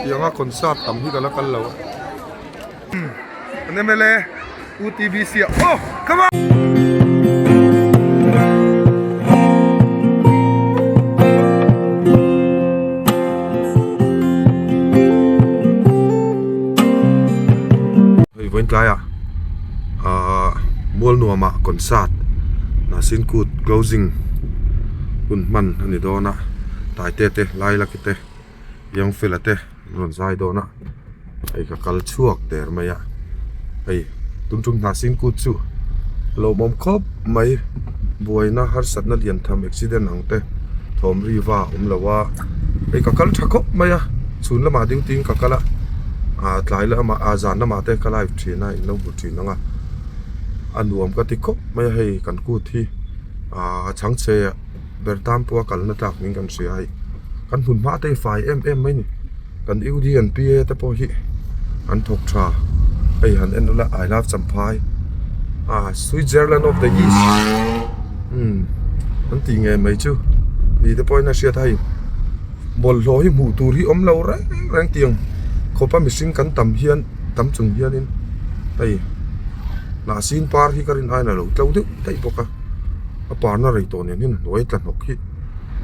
Tianga concert tam hi ka la kal lo a. An MLA U TBC ah oh come on. Hei vawiin tlaiah ahh mual nuamah concert Hnahsin kut closing hun hman a ni dawn a Taite te Lailaki te Youngfella te an rawn zai dawn a hei ka kal chhuak der mai a hei tum tum Hnahsin kut chu a lawmawm khawp mai buaina harsatna lian tham accident ang te thawm ri va a awm lo a hei ka kal tha khawp mai a chhun lamah duty in ka kal a ah tlai lamah ah zan lamah te ka live thin a in lo hmu thin ang a a nuam ka ti khawp mai a hei kan kut hi ah chhangchhe ber tan pawha kalna tlak niin kan hria a hei kan hmun hma te hi fai em em mai a ni kan U D and P A te pawh hi an thawk tha hei han en ula I love champhai ah Switzerland of the east umm an tih ngei mai chu ni te pawhin a hriat a hei bawlhhlawh hi hmuh tur hi awm lo reng reng tiang khawpa mihring kan tam hian tam chung hianin hei hnahsin par hi ka rin aiin a lo tlo deuh daih bawk a a parna rei tawh nen hian a hnuai tla hnawk hi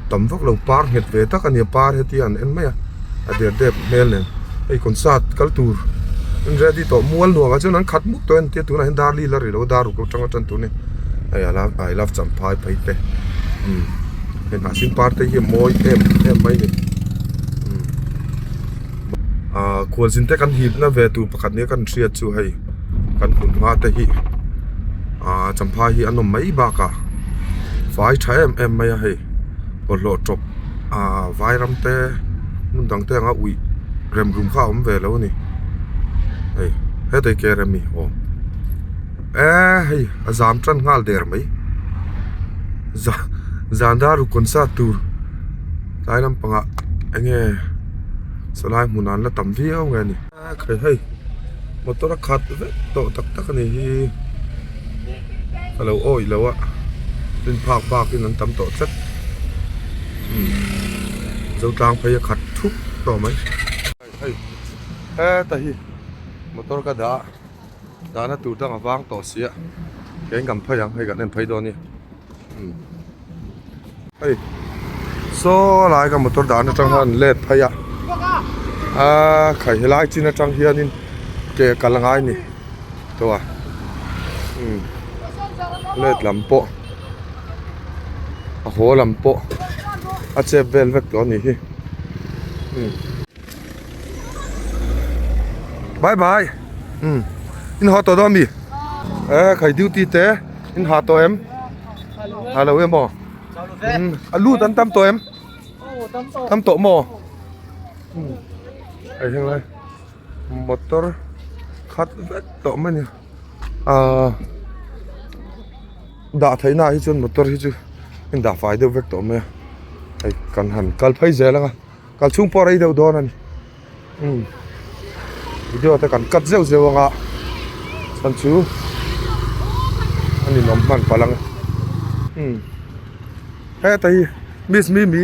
tam vak lo par nghet ve tak a ni a par hetia an en mai a a der dep hmel nen hei concert kal tur an ready tawh mual nuam ah chuan an khat muk tawh a ni tunah hian dar li la ri lo dar ruk atanga tan tur a ni hei a I love champhai phei te umm hei hnahsin par te hi a mawi em em mai a ni umm ah khualzin te kan hipna ve tur pakhat nia kan hriat chu hei kan hmun hma te hi ah champhai hi a nawm mai bakah fai tha em em mai a hei bawlhhlawh tawp ah vairam te hmun dang te anga uih rem rum kha a awm ve lo a ni hei hetah ke rem hi aw eee hei a zam tan nghal der mai za zan dar ruk concert tur tlai lampangah enge sawlai hmunah an la tam viau nge a ni. Hei hei motor a khat vek tawh tak tak a ni hi ka lo awih lo a rin phak bak in an tam tawh tlat umm zotlang phei a khat thup tawh mai hei heta hi motor ka dah a dahna tur dang a vang tawh sia keng kan phei ang hei kan en phei dawn a ni umm hei saw lai ka motor dahna atang hian an let phei a aaa khai helai chin atang hianin ke kal a ngai a ni tawh a umm let lam pawh a haw lam pawh a chep vel vek tawh a nih hi umm bye bye umm in haw tawh dawn a mi eh khai duty te in ha tawh em. Ha lo em aw a lut an tam tawh em tam tawh maw hei heng lai motor khat vek tawh mai a ni ahh dah theih na ah hi chuan motor hi chu in dah fai deuh vek tawh mai a hei kan han kal phei zel ang a kal chhung pawh a rei deuh dawn a ni. Umm video te kan cut zeuh zeuh anga chhan chu a ninawm hman palh ang umm heta hi miss mimi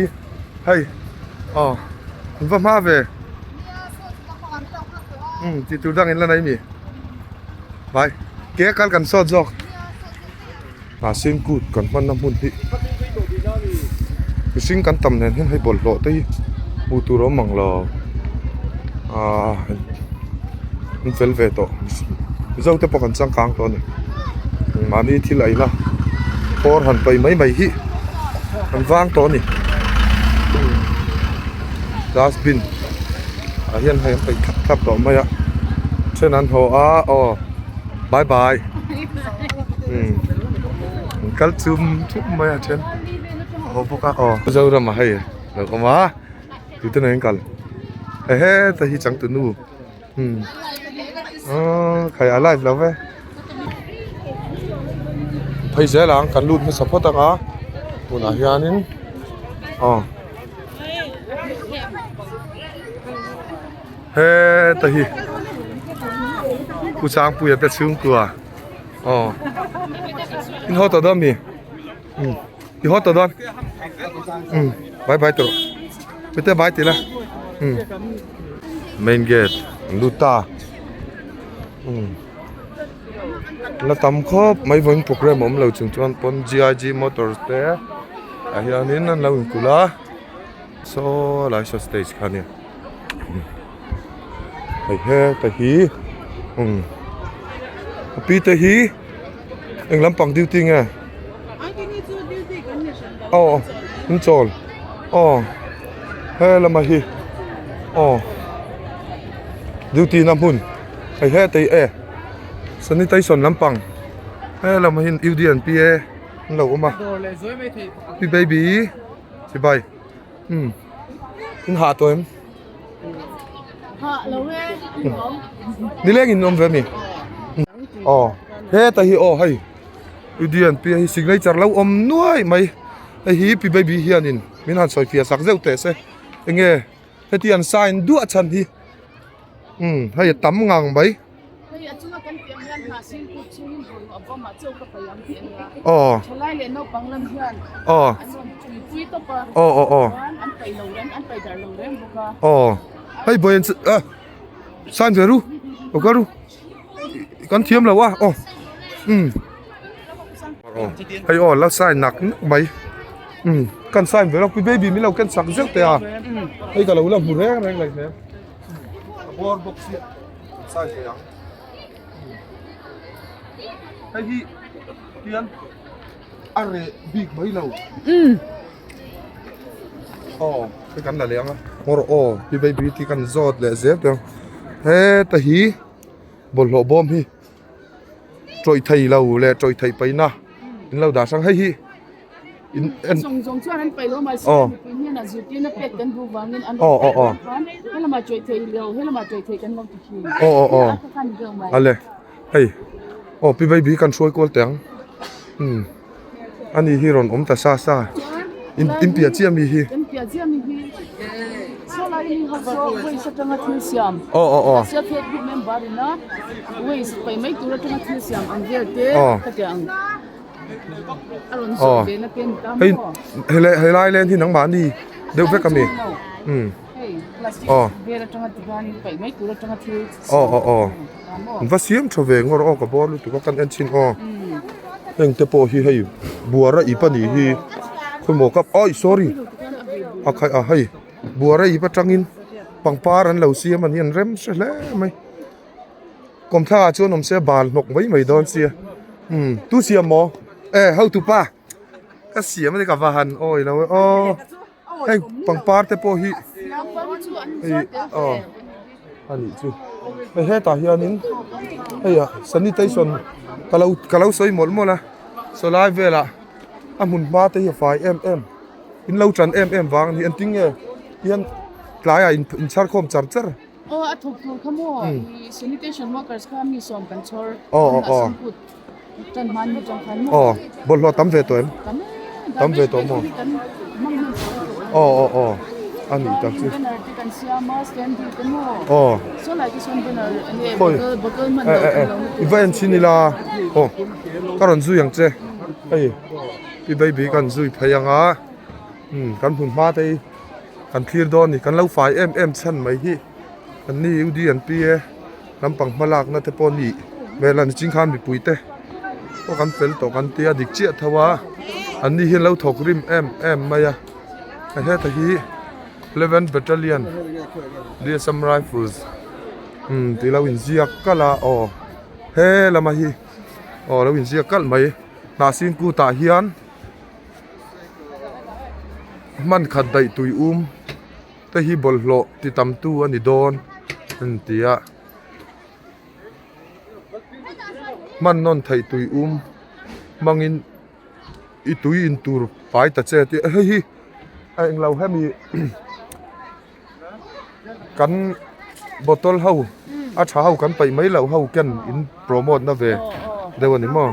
hei aw in va hma ve umm tih tur dang in la nei mi vai ke kal kan sawt zawk hnahsin kut kan hmanna hmun hi mihring kan tam nen hian hei bawlhhlawh te hi hmuh tur a awm ang lo ahh an fel ve tawh mizo te pawh kan changkang tawh a ni mahni thil eina kawr han paih mai mai hi an vang tawh a ni dustbin ah hian hei an paih thlap thlap tawh mai a then an haw a aw. Bye bye umm an kal chum chum mai a then a haw bawk a aw Mizoram ah hei lo awm a tute nen an kal hehe heta hi changtu nu umm aw khai a live lo ve. phei zel ang kan lut hmasa phawt ang a tunah hianin aw heta hi Pu Sangpuia te chhungkua aw in haw tawh dawn mi umm i haw tawh dawn umm bye bye tawh mite bye ti la umm main gate an lut ta umm la tam khawp mai vawiin programme a awm lo chung chuan pawn G I G motors te ah hianin an lo inkulh a saw lai saw stage kha ania hei heta hi umm a pi te hi eng lampang duty nge aw an chawl aw he lama hi aw duty na hmun hei heta hi e sanitation lampang he lamah hian U D and P A an lo awm a pi baby chibai. Umm in hah tawh em? Hah lo e, in awm. Nileng in awm ve mi? Aw heta hi aw hei U D and P hi signature lo awm nuai mai hei hi pi baby hianin min han sawi fiah sak zeuh teh se enge heti an sign duah chhan hi umm hei a tam ngang mai. Hei a chunga kan tih ang hian hnahsin kut chhungin bawlhhlawh a bawm ah chauh ka paih ang tih a nia. Aw. Thalai leh naupang lam hian Aw. an rawn tuipui tawp a. Aw aw aw. Chuan an paih lo reng an paih darh lo reng bawk a. Aw. Hei bawi an a sign ve ru aw ka ru kan thiam lo a aw umm aw hei aw la sign nak nak mai umm kan sign ve lo pi baby min lo ken sak zeuh teh a hei ka lo la hmu reng reng leh hmel a bawr bawk chiah. Sai thei ang. Hei hi hian a reh bik mai lo. Umm. Aw, hei kan la leh ang a. Ngawr aw, pi baby tih kan zawt leh zel teh ang. Heta hi bawlhhlawh bawm hi tawih thei lo leh tawih theih paihna in lo dah hrang. Hei hi. In en zawng zawng chuan an paih lo mahse mipui hnenah zirtirna pek kan duh vangin an rawn paih vang khan helamah tawih thei lo helamah tawih thei kan lo ti thin aw aw aw ale hei aw pi baby kan hruai kual teh ang umm ani hi rawn awm ta sa sa in in piah chiah mi hi in piah chiah mi hi sawlai mi ho saw waste atanga thil siam aw aw aw self help group member ina waste paih mai tur atanga thil siam ang vel te ka ti ang. Aw hei helai helai len hi nangmahni deuh vek ami umm aw aw aw aw an va siam tha ve ngawr aw ka bawr lutuk a kan en chhin aw heng te pawh hi hei buara ip anih hi khawimaw ka awi sorry a khai a hei buara ip atangin pangpar an lo siam ani an rem hre hle mai. Kawmthla ah chuan awm se bal hnawk mai mai dawn sia umm tu siam maw e hotu pa ka siam ani ka va han awi lo e aw hei pangpar te pawh hi hei aw a nih chu hei hetah hianin hei ah sanitation ka lo ka lo sawi mawlh mawlh a sawlai velah a hmun hma te hi a fai em em in lo tan em em vang a ni engtin nge hian tlaiah in chhar khawm char char. Aw a thawk tur kha maw i sanitation workers kha mi sawm kan chhawr Aw aw aw kut tan hman ni chang khan maw Aw bawlhhlawh tam ve tawh em? Tam e Tam ve tawh maw? Kan hmang hman tawh Aw aw aw a nih tak chu Banner te kan siam a standee te maw Aw Saw lai te sawn banner enge Khawi bottle bottle hman e loh e e kan lo i va en chhin ila aw ka rawn zui ang che hei pi baby kan zui phei ang a umm kan hmun hma te hi Kan thlir dawn a ni kan lo fai em em chhan mai hi an ni U D an P A lampang hma lakna te pawh a nih hmel a niching khan mipui te pawh kan fel tawh kan tia dik chiah tho a an ni hian lo thawk rim em em mai a hei heta hi eleven battalion D S M rifles umm tih lo inziak kalh a aw he lama hi aw lo inziak kalh mai hnahsin kutah hian. Hman khat daih tui um te hi bawlhhlawh ti tam tu a ni dawn a ni ti a hman nawn theih tui um hmangin i tui in tur fai ta che tih hei hi a englo hemi kan bottle ho a tha ho kan paih mai loh ho ken in promote na ve deuh a ni maw.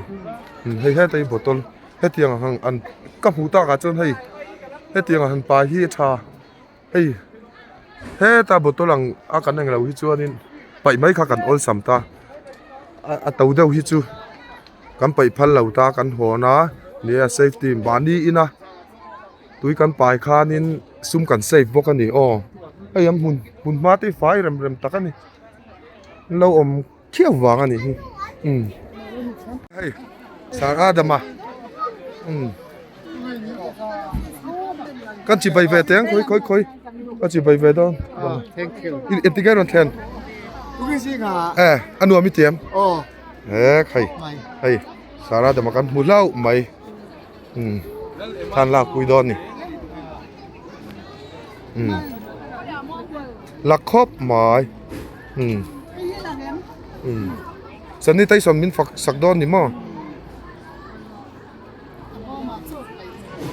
Hei heta hi bottle hetiang ang an ka hmuh takah chuan hei hetiang ang han pai hi a tha hei heta bottle ang a kan englo hi chuanin paih mai kha kan awlsam ta a to deuh hi chu kan paih phal lo ta kan hawn a nia safety mahni ina tui kan pai khanin sum kan save bawk a ni aw hei an hmun hmun hma te hi fai rem rem tak a ni an lo awm. Thiau vang a nih hi umm hei sar Adama umm kan chi bai ve teng khawi khawi khawi ka chi bai ve dawn engtin nge rawn thlen e a nuam i tiam e khai hei sar Adama kan hmu hlauh mai umm thlan lak pui dawn a ni umm la khawp mai. Umm umm Sunny Tyson min fak sak dawn ni maw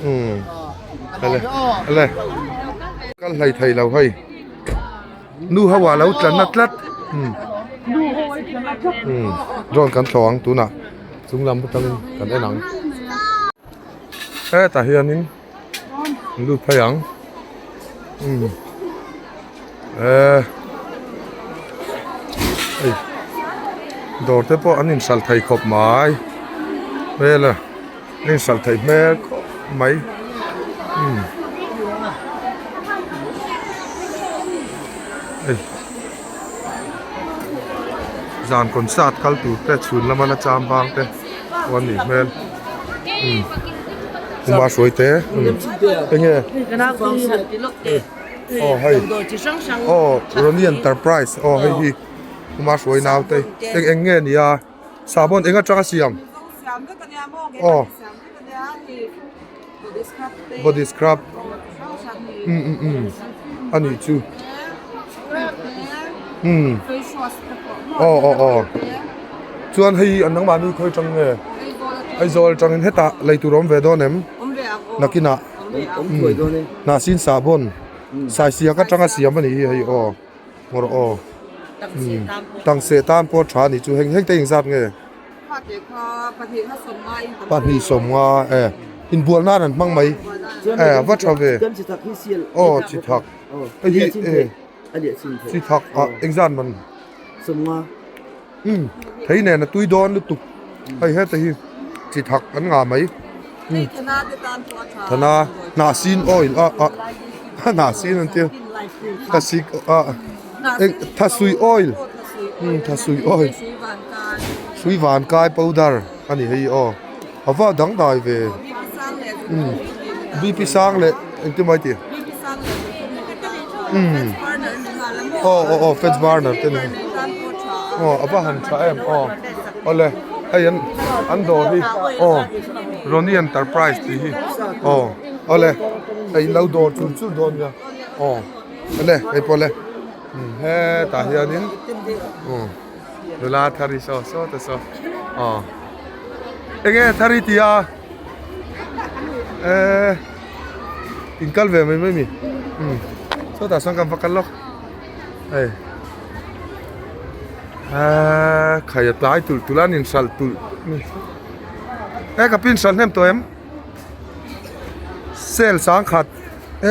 umm ale ale kal hlei thei lo hei nu ho ah lo tlan na tlat umm umm drone kan thlawh ang tunah chung lam atangin kan en ang hetah hianin lut phei ang umm eh hei dawr te pawh an inhralh thei khawp mai hmel a an inhralh theih hmel khawp mai umm hei zan concert kal tur te chhun lama la cham bang te pawh an nih hmel umm. Kuma hruai te enge aw hei aw Ronnie Enterprise aw hei hi kuma hruai nau te eng eng nge nia sahbawn eng atanga siam aw body scrub um um um a nih chu um aw aw aw chuan hei an nangmahni khawi atang nge Aizawl atangin hetah lei tur a awm ve dawn em nakinah hnahsin sahbawn saisiak atanga siam a nih hi hei aw ngawrh aw tangse tan pawh a tha a nih chu heng heng te engzat nge. Pahnih sawmnga e inbual nan an hmang mai e va tha ve aw chi thak hei hi e chi thak ah engzat man umm thei nen a tui dawn lutuk hei heta hi chi thak an ngah mai thana hnah sin oil a ah hnah sin an tia thlasik ah eng thasui oil umm thasui oil hrui van kai powder a ni hei aw a va dangdai ve umm bp sang leh engtin mai tih umm aw aw aw fats burner te ni aw a va han tha em aw awle hei an an dawr hi aw Ronnie enterprise tih hi aw awle hei in lo dawr chur chur dawn nia aw awle hei pawh le hetah hianin aw nula thar hi saw saw te saw aw enge thar i tih a ehh in kal ve mai mai mi umm sawtah sawn kan va kal lawk hei ehh khai a tlai tulh tulh a an inhralh tulh e ka pi inhralh hnem tawh em sale sangkhat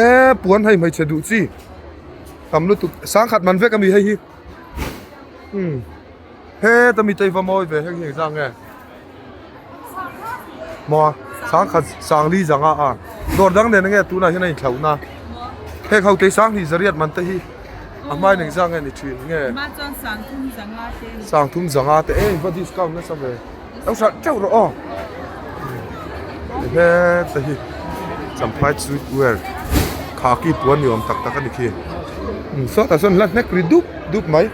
ehh puan hei hmeichhe duh chi tam lutuk sangkhat man vek ami hei hi umm heta mi te hi va mawi ve heng hi engzah nge maw sangkhat sangli zanga a dawr dang nen enge tunah hian a inthlauh na heng ho te hi sanghnih zariat man te hi a hmain engzah nge ni thin nge sangthum zanga te e va discount nasa ve lo hralh teuh rawh aw heta hi champhai street wear khaki puan ni awm tak tak a ni khi umm sawtah sawn hla hnek ri dup dup mai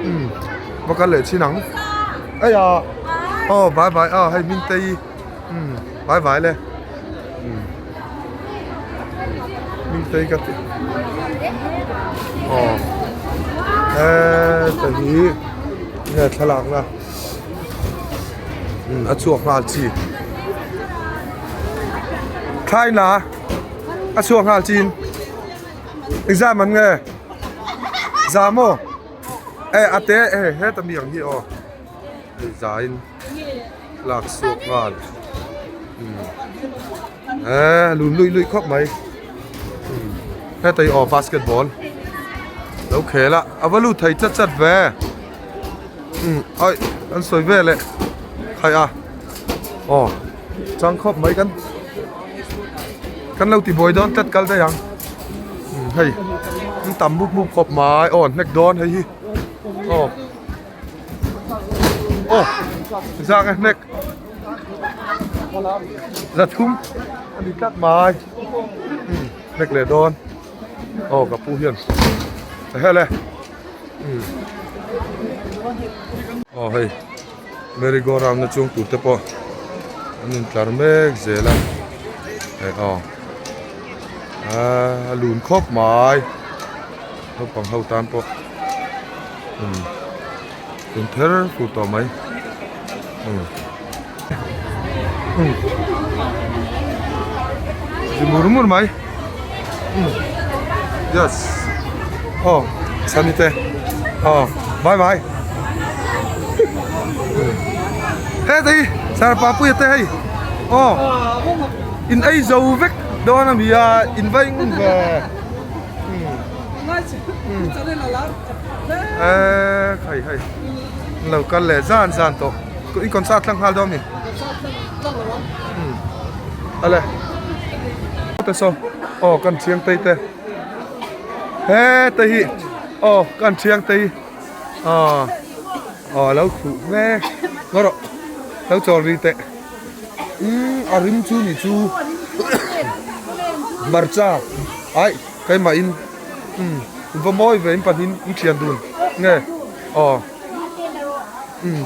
umm va kal leh chin ang eiah aw bye bye aw hei hming te hi umm bye bye le umm hming te hi ka ti aw heta hi nge thlalak na. A chhuak nghal chi thlai la a chhuak nghal chin exam an nge za maw e a te e heta mi ang hi aw. Hei zaiin lak chhuak nghal eee lun luih luih khawp mai heta hi aw basketball lo khel a a va lut thei chat chat ve aih an sawi vel eh khai a aw chang khawp mai kan kan lo ti buai dawn tlat kal daih ang hei an tam mup mup khawp mai aw an hnek dawn hei hi aw. Aw zak a hnek za thum a ni tlat mai hnek leh dawn aw ka pu hian hele aw hei merry go round na chung tur te pawh an intlar mek zel a hei aw a lun khawp mai naupang ho tan pawh. Umm in ther fur tawh mai umm umm zi mur mur mai umm yes aw chhani te aw bye bye heta hi sir papuia te hei aw in ei zo vek dawn a mi a in va eng ve. Eee khai hei an lo kal leh zan zan tawh in concert tlang nghal dawn a mi ale te saw aw kan thiang tei te heta hi aw kan thiang tei aw aw a lo khuh mek ngaw rawh lo chawl ri teh umm a rim chu ni chu hmarcha aih keimah in umm va mawi ve in pahnih in thian dun nge aw umm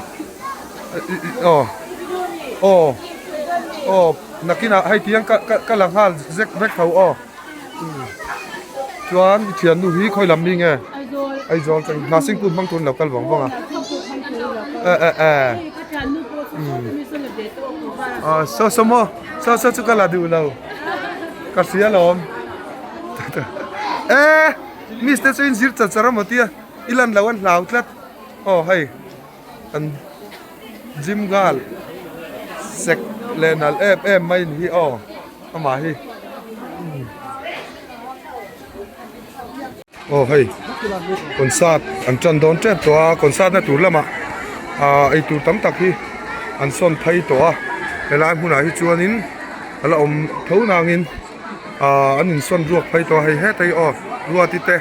aw aw aw nakinah hei tiang ka ka la nghal zek vek tho aw umm chuan i thiannu hi khawi lam mi nge Aizawl atangin Hnahsingpur hmang tur an lo kal vang vang a eh eh eh umm aw saw saw maw saw saw chu ka la duh lo ka hria alawm. Eh miss te chu in zir char char a maw tia i lan lo an hlau tlat aw hei an gym gal sek leh nalh em em mai ni hi aw amah hi aw hei concert an tan dawn tep tawh a concert na tur lamah ah eitur tam tak hi an sawn phei tawh a helai hmunah hi chuanin a la awm tho nangin. Ahh an insawn ruak phei tawh a hei heta hi aw ruati te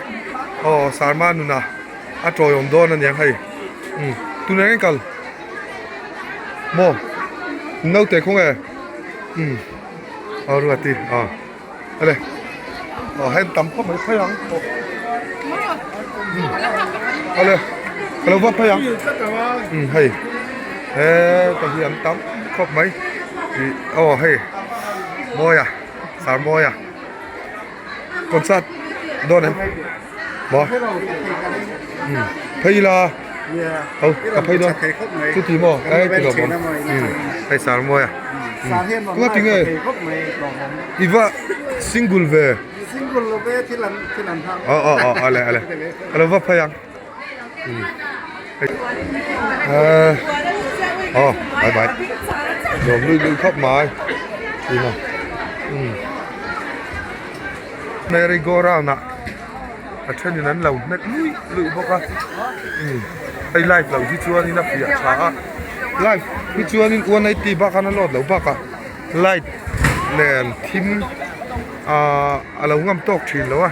aw sarma nuna a tawiawm dawn a niang hei umm tunah hian kal maw naute khaw nge umm aw ruati aw ale aw hei an tam khawp mai phei ang aw umm ale ka lo va phei ang umm hei heta hi an tam khawp mai ih aw hei. Mawia sar mawia concert dawn em maw umm phei ila ho ka phei dawn chuti maw ei ti lo bawm umm hei sar mawia umm tunga tinge i va single ve aw aw aw ale ale ka lo va phei ang umm ehh aw bye bye nuam lui lui khawp mai tih a umm merry go round ah a thenin an lo hnek lui lui bawk a umm hei live loh hi chuanin a fiah tha a live hi chuanin 180 bak a load loh bakah light nen thim ahh a lo ngam tawk thin lo a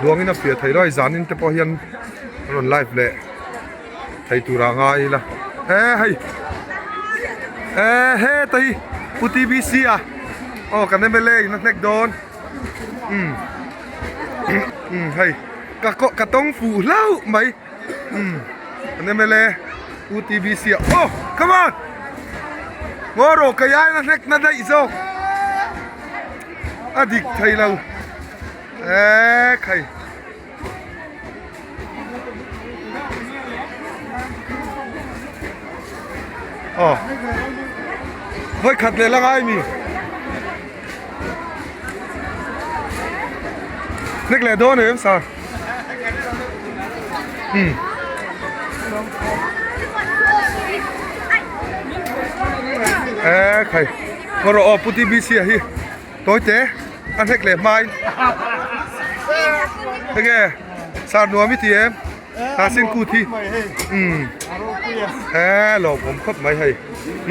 duangin a fiah thei lo a hei zanin te pawh hian a rawn live leh thei tur ah ngai ila e hei e heta hi pu T_B_C a aw kan M_L_A in a hnek dawn umm umm hei ka kaw ka tawng fuh hlauh mai umm kan M_L_A pu T_B_C a aw come on ngaw rawh ka iai na hnek na daih zawk a dik thei lo e khai. Aw vawi khat leh la ngai mi nek leh dawn em sir umm. E khai ngaw rawh aw Pu TBC a hi tawi te a hlek leh hmain enge sar nuam i ti em Hnahsin kut hi umm e lawmawm khawp mai hei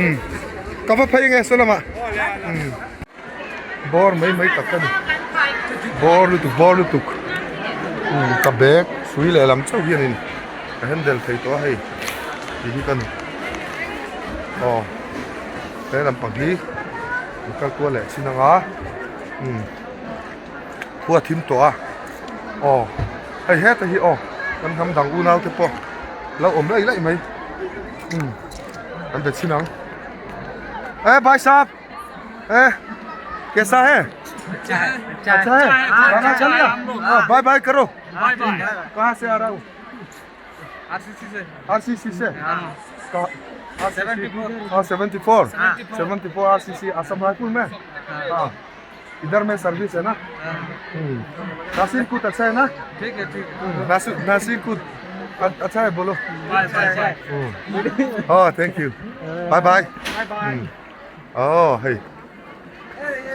umm ka va phei nge saw lamah umm bawr mai mai tak a ni bawr lutuk bawr lutuk umm ka bag hrui lehlam chauh hianin ka handle thei tawh a hei tih hi ka ni aw he lampang hi an kal kual leh chin anga umm khua thim tawh a aw hei heta hi aw kan hnam dang unau te pawh lo awm laih laih mai umm an be chhin ang e bhai sahab e kaisa hai acha hai khana chal gaya bye bye karo kahan se aa raha ho RCC se हाँ 74 74 RCC Assam rifle में हाँ इधर में सर्विस है ना नासिर कुत अच्छा है ना ठीक है ठीक है नासिर नासिर कुत अच्छा है बोलो bye bye bye हाँ thank you bye bye oh hei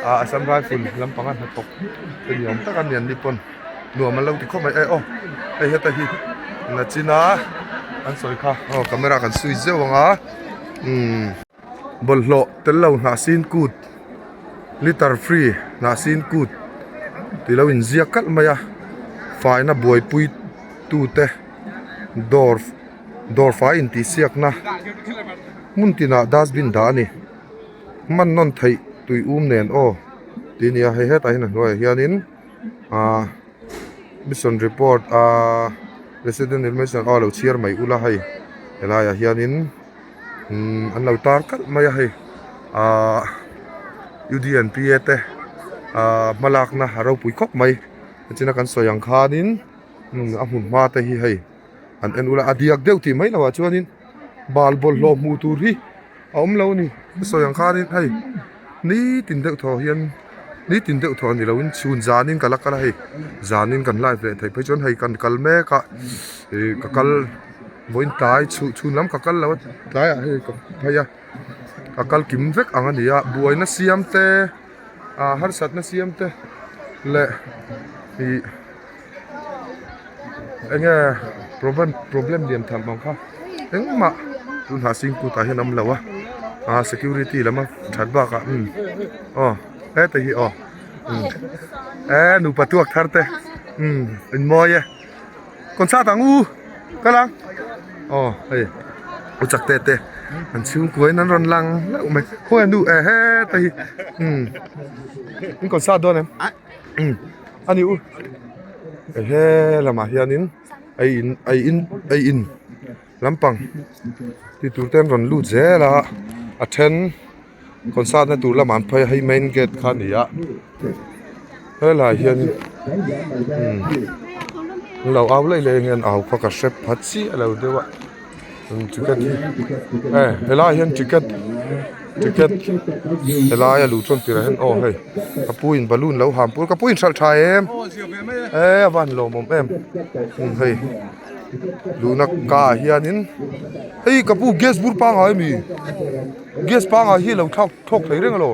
ah Assam rifle lampang a hnathawk te ni awm tak a ni an ni pawn nuam an lo ti khawp mai e aw hei heta hi nachina an sawi kha aw camera kan switch zeuh ang a umm bawlhhlawh tel lo hnah sin kut litter free hnah sin kut tih lo inziak kalh mai a faina buaipui tute dawr dawr fai intihsiakna hmun tinah dustbin dah a ni. Hman nawn theih tui um nen aw tih a ni a hei hetah hian a hnuaiah hianin ahh mission report ahh resident information aw a lo chhiar mai ula hei helaiah hianin umm an lo tar kalh mai a hei ahh U D and P A te ahh hmalakna a ropui khawp mai tichuan kan sawi ang khanin a hmun hma te hi hei an en ula a diak deuh tih mai loh ah chuanin bal bawlhhlawh hmuh tur hi. A awm lo a ni ka sawi ang khanin hei nitin deuh thaw hian nitin deuh thaw a ni loin chhun zanin ka la kal a hei zanin kan live leh theih phei chuan hei kan kal mek a ih ka kal vawiin tlai chhu chhun lam ka kal lo a tlaiah hei ka phei a ka kal kim vek ang a ni a buaina siam te ah harsatna siam te leh ih Enge problem problem lian tham ang kha engmah tunah singkut ah hian a awm lo a ah security lam a that bakah umm aw heta hi aw umm e nupa tuak thar te umm in mawi e concert ang u kal ang aw hei u chak te te an chhungkua in an rawn lang hlauh mai khawi an nu e heta hi umm in concert dawn em. A ni u he lamah hianin ei in ei in ei in lampang ti tur te an rawn lut zel a a then concert na tur lamah an phei a hei main gate kha a ni a helaiah hianin umm an lo au laih laih ang hian au kha ka hre pha chiah lo deuh a. Ticket hi e helaiah hian ticket ticket helaia luh chuan tirah hian aw hei ka pu in balloon lo ham pur ka pu in hralh tha em e a van lawmawm em hei luhna ka ah hianin hei ka pu gas bur pangngai ami gas pangngai hi a lo thlak thlawk thei reng alo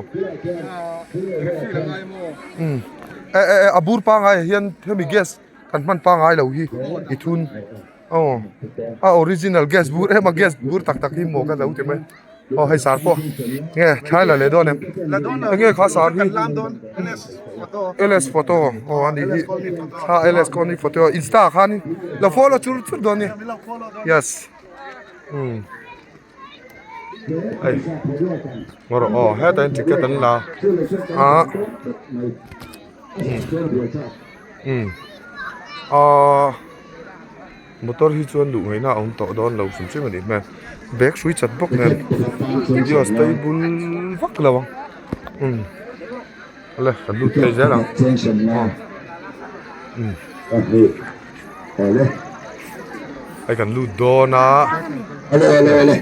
umm e e a bur pangngai ah hian hemi gas kan hman pangngai lo hi i thun. Aw a original gas bur em a gas bur tak tak hi maw ka lo ti mai aw hei sar pawh nge thlai la leh dawn em enge kha sar hi ls photo aw a nih hi kha ls colony photo insta ah khanin lo follow chur chur dawn a ni yes umm hei ngaw rawh aw hetah hian ticket an la a umm ahh motor hi chuan luh ngaihna a awm tawh dawn lo hrim hrim a nih hmel bag hrui chat bawk nen video stay bul vak lo ang umm awle kan lut phei zel ang aw umm hei kan lut dawn a. Awle awle awle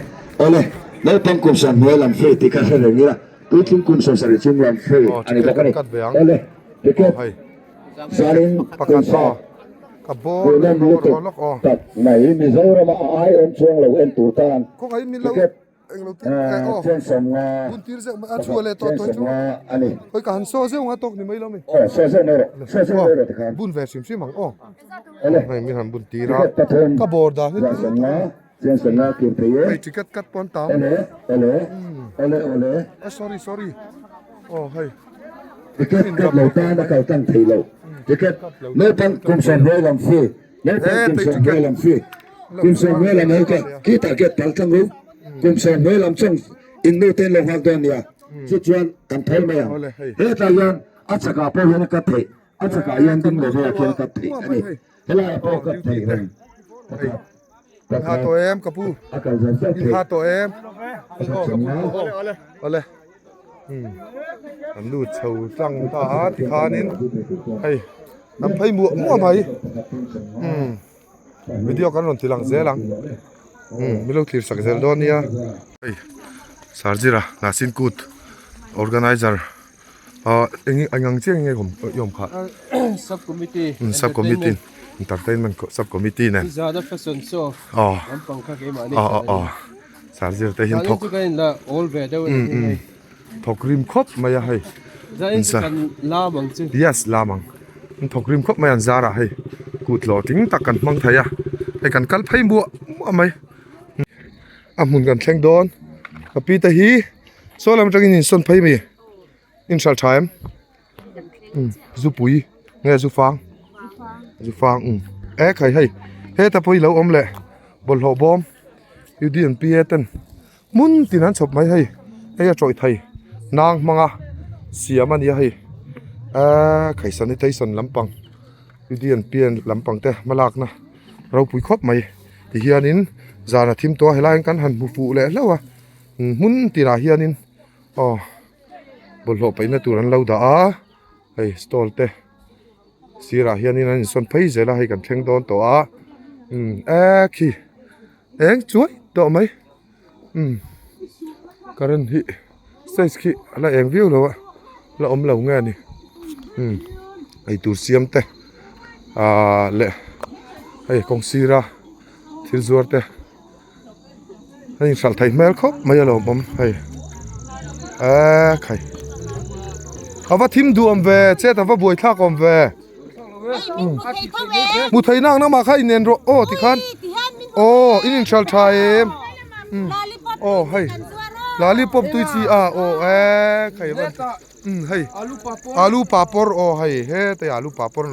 awle naupang kum sawmhnuai lam free tih kha hre reng ila puitling kum 70 chung lam free a ni bawk a ni awle ticket Zanin Pakhat aw ka bawr hmuhnawm lutuk tak mai Mizorama a ai awm chuang lo en tur tan Kawngaihin min lo ticket. Englo tir eh aw Chen 50 bun tir zeuh mai a chhuah leh tawh chen tawh chu 50 a ni. Hawi ka han saw zeuh ang a tawk ni mai lo mi. Aw saw zeuh mai rawh saw zeuh mai rawh tikhan. Bun ve hrim hrim ang aw. Awle. Hei min han bun tir a Ticket pathum ka bawr dan hi za 50 chen 50 kir thei e. Hei ticket cut pawn tam. Awle awle awle awle. A sorry sorry aw hei. Ticket cut lo tan a kal tlang thei lo. Ticket naupang kum 20 lam free. Naupang kum 20 lam free. Kum 20 lam ho kha khitah gate pal tlang u. Kum 20 lam chuan in nu te an lo nghak dawn nia. Chu chuan kan thawl mai ang. Hetah hian a chakah pawh hian a cut theih. A chakah hian ding lo velah khian a cut theih a ni. Helaiah pawh a cut theih reng. Pakhat, pakhat, a kal zar zar theih. Pakhat 50. An lut chho tlang ta a tikhanin hei an phei muah muah mai. Video kan rawn ti lang zel ang umm min lo thlir sak zel dawn nia. Hei Sarzira Hnahsin Kut organizer ah eng eng ang chiah nge awm i awm khah Sub committee sub committee entertainment sub committee nen Zana fashion show aw lampang kha keimahni aw aw aw Sarzira te hian thawk chu kan inla awl ve deuh a ni hei thawk rim khawp mai a hei Zain chu kan lam ang chu yes lam ang an thawk rim khawp mai an zarah hei kut hlawh tling tak kan hmang thei a hei kan kal phei muah muah mai a hmun kan thleng dawn ka pi te hi saw lam atangin insawn phei mi inhralh tha em zupui nge zufang zufang um e khai hei heta pawh hi lo awm leh bawlhhlawh bawm U D and P A ten hmun tin an chhawp mai hei hei a tawih thei nang hmanga siam a ni a hei eee khai sanitation lampang U D and P A lampang te hmalakna ropui khawp mai tihianin zan a thim tawh a helai hian kan han hmu fuh leh hlauh a hmun tinah hianin aw. Bawlhhlawh paihna tur an lo dah a hei stall te sirah hianin an insawn phei zel a hei kan thleng dawn tawh a umm e khi eng chuai tawh mai umm current hi stage khi a la eng viau lo a la awm lo nge a ni umm eitur siam te ahh leh hei kawng sira thil zuar te. A inhralh theih hmel khawp mai a lawmawm hei eee khai a va thim duh awm ve chet a va buai thlak awm ve hmu thei nak namah kha inen rawh aw tikhan aw in inhralh tha em aw hei lollipop tui chi a aw eee khai a umm hei alu papawr aw hei heta alu papawr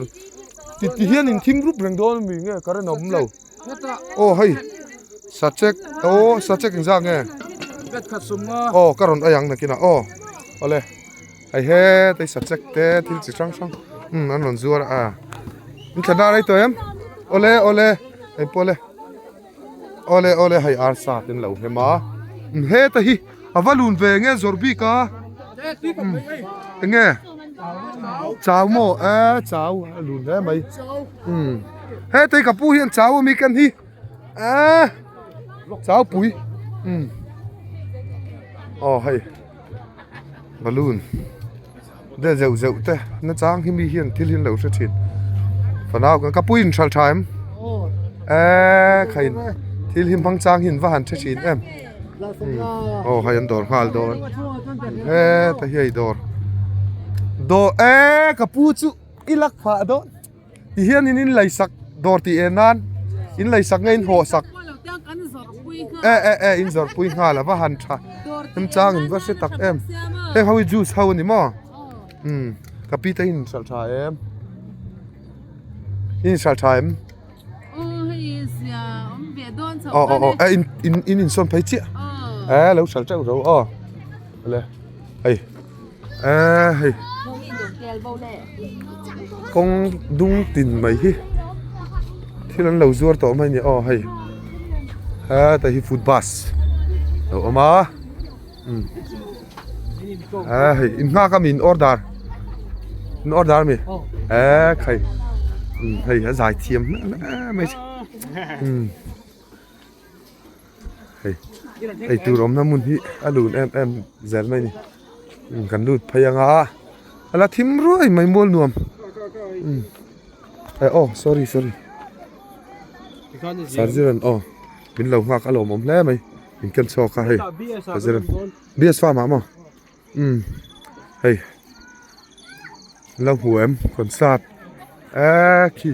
ti ti hian in thim rup reng dawn ami nge current a awm lo. Aw hei sachek aw sachek engzah nge aw ka rawn ei ang nakinah aw awle hei hetei sachek te thil chi hrang hrang umm an rawn zuar a in thla rei tawh em awle awle hei pawh le awle awle hei arsa te an lo hem a heta hi a va lun ve nge zawrh bik a enge chau maw e chau a lun hle mai umm hetei ka pu hian chau ami ken hi eee chau pui umm aw hei balloon vel zeuh zeuh te nachang hi mi hian thil hi an lo hre thin fanau ka pu in hralh tha em eee khain thil hi hmang chang hi an va han hre thin em aw hei an dawr nghal dawn heta hi hei dawr dawr eee ka pu chu i lak phah dawn ti hian in in lei sak dawr tih en nan in lei sak nge in hawh sak e e e in zawrh pui nghal a va han tha remchang in va hre tak em heng ho hi juice ho a ni maw umm ka pi te hi in hralh tha em in hralh tha em aw aw aw e in in in insawn phei chiah e lo hralh teuh ro aw le hei. Eee hei kawng dung tin mai hi thil an lo zuar tawh mai a ni aw hei heta hi foot bus a lo awm a umm eee hei in nghak ami in order in order ami eee khai umm hei a zai thiam em em mai umm. Hei eitur awmna hmun hi a lun em em zel mai a ni umm kan lut phei ang a a la thim ruai mai mual nuam umm eh aw sorry sorry sir zir an aw min lo nghak a lawmawm hle mai. min ken chhuak a hei president BS farm ah maw umm hei an lo hmu em concert eee khi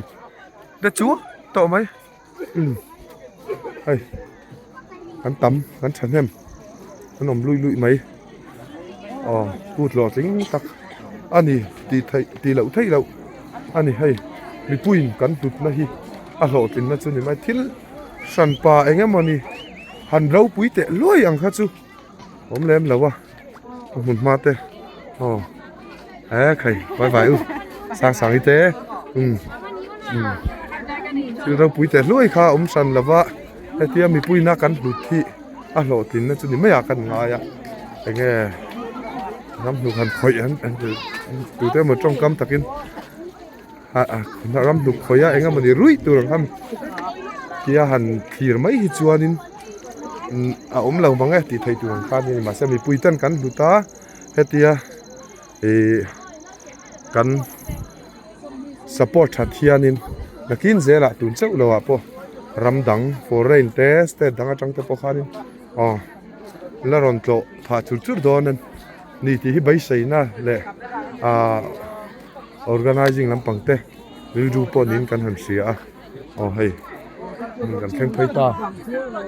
te chu tawh mai umm hei an tam an thahnem an awm luih luih mai aw kut hlawhtling tak a ni tih theih tih loh theih loh a ni hei mipuiin kan hlutna hi a hlawhtlinna chu ni mai thil hranpa eng emawni han ropui teh luai ang kha chu awm lem lo a a hmun hma te aw e khai vai vai u sang sang hi te umm umm thil ropui teh hluai kha a awm hran lo va hetia mipuiin a kan hlut hi a hlawhtlinna chu ni mai ah kan ngai a eng nge ram hnuk han khawih an an tute emaw tawngkam takin ram hnuk khawih a eng emawni ruih tur ang khan tia han thlir mai hi chuanin a awm lo mang e tih theih tur ang kha a ni mahse mipui ten kan hlut a hetia ihh kan support that hianin nakin zelah tun chauh loh ah pawh ram dang foreign te state dang atang te pawh khanin aw la rawn tlawh phah chur chur dawn a ni tih hi beiseina leh ahh. Organizing lampang te rilru pawh niin kan han hria a aw hei hmun kan thleng phei ta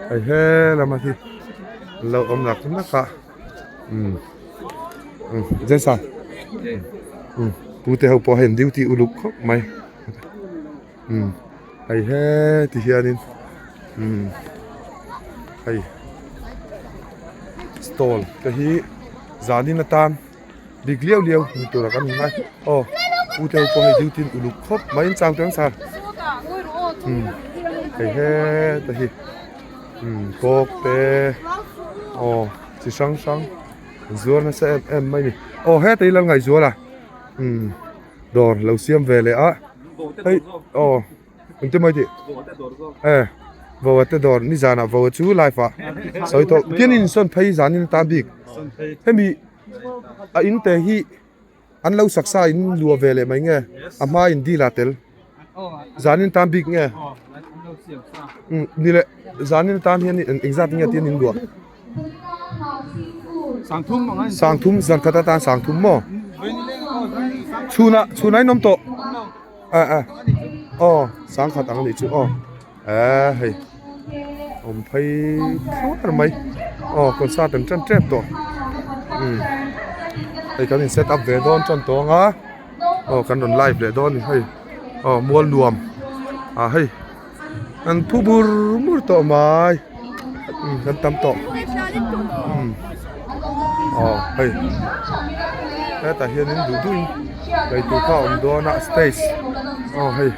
hei he lama hi an lo awm nak nak a umm umm Jason umm pute ho pawh hei an duty uluk khawp mai umm hei he ti hianin umm hei stall te hi zanin atan. Dik liau liau ni tura kan ngai aw u te ho pawh hei duty in uluk khawp mai in chau teng sar umm hei heta hi umm kawk te aw chi hrang hrang an zuar nasa em em mai a ni aw heta hi lal ngaihzuala umm dawr lo siam ve leh a hei aw. Engtin mai tih? E Vawa te dawr nizanah Vawa chu live ah sawi tawh tin in sawn phei zanin atan bik hemi a in te hi an lo sak sa in luah ve leh mai nge a hma in deal ah tel zanin tan bik nge ni leh zanin atan hian engzat nge tin in luah sangthum zan khat atan sangthum maw chhunah chhunah in awm tawh. Ah ah aw sangkhat ang anih chu aw eh hei awm phei thluar mai aw concert an tan tep tawh umm hei kan in set up ve dawn tan tawng a aw kan rawn live leh dawn a ni hei aw mual nuam ah hei an phu bur bur tawh mai umm kan tam tawh umm aw hei hetah hianin duh duhin lei tur kha a awm dawn a stage aw hei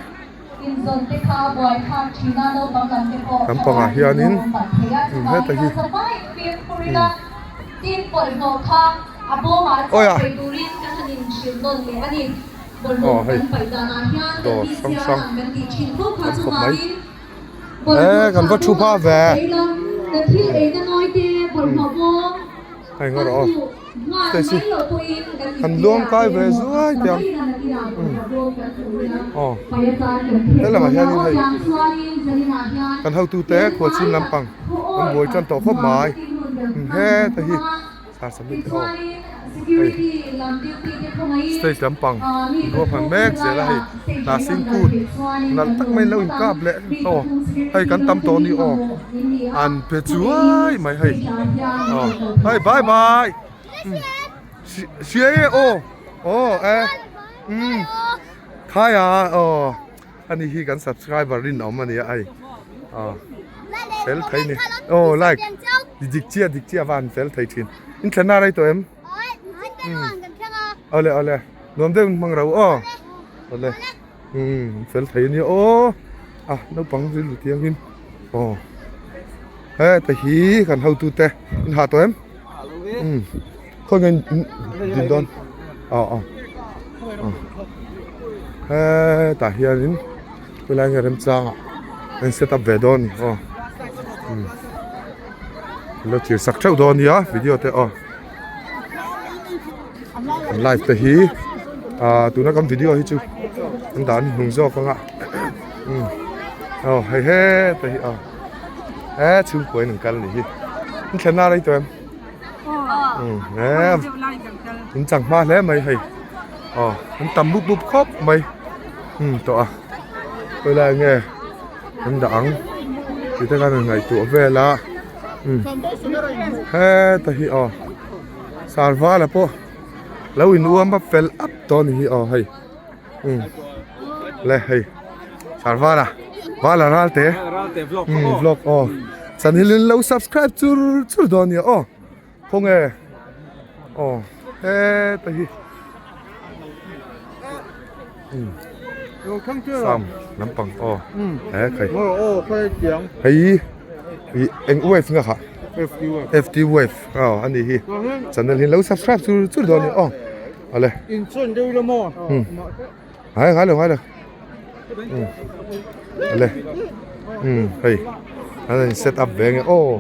lampangah hianin umm hetah hi umm awi a aw hei dawr hrang hrang an khawp mai eh kan va thu hma ve hei ngaw rawh aw stacy kan luang kai ve zuai teh ang aw helamah hianin hei kan hotute khualchhim lampang an buai tan tawh khawp mai heta hi. Hei stage lampang ruahman mek zel a hei hnahsin kut nalh tak mai lo inkap leh aw hei kan tam tawh a ni aw an pe chuai mai hei aw hei bye bye hria e aw aw e umm khai a aw ani hi kan subscriber rinawm a ni a hei aw fel thei ni aw like dik chiah dik chiah va an fel thei thin in thlenna rei tawh em awle awle nuam deuh in hmang ro aw awle umm fel thei ania aw a naupang rilru thianghlim aw heta hi kan hotu te in ha tawh em umm khawnge in din dawn aw aw hetah hianin helai nge remchangah an set up ve dawn a ni aw umm an lo thlir sak theuh dawn nia video te aw an live te hi ah tuna kan video hi chu an dah hnung zawk anga umm aw hei heta hi aw he chhungkua in an kal a nih hi. In thlenna rei tawh em? Aw. In chang hma hle mai hei. Aw an tam mup mup khawp mai. Um tawh a. Khawi lai nge an dah ang tih te khan an ngaihtuah vel a. Um heta hi aw Sarvala pawh lo in uam a fel ap tawh a ni hi aw hei. Um le hei Sarvala Vala Ralte um vlog aw channel in lo subscribe chur chur dawn a nia aw. Khawnge aw heta hi sam lampang aw he khai hei ih eng wave nge kha ft wave aw a nih hi channel hi lo subscribe chur chur dawn a ni aw awle ngai ngai lo ngai lo awle umm hei an in set up ve nge aw.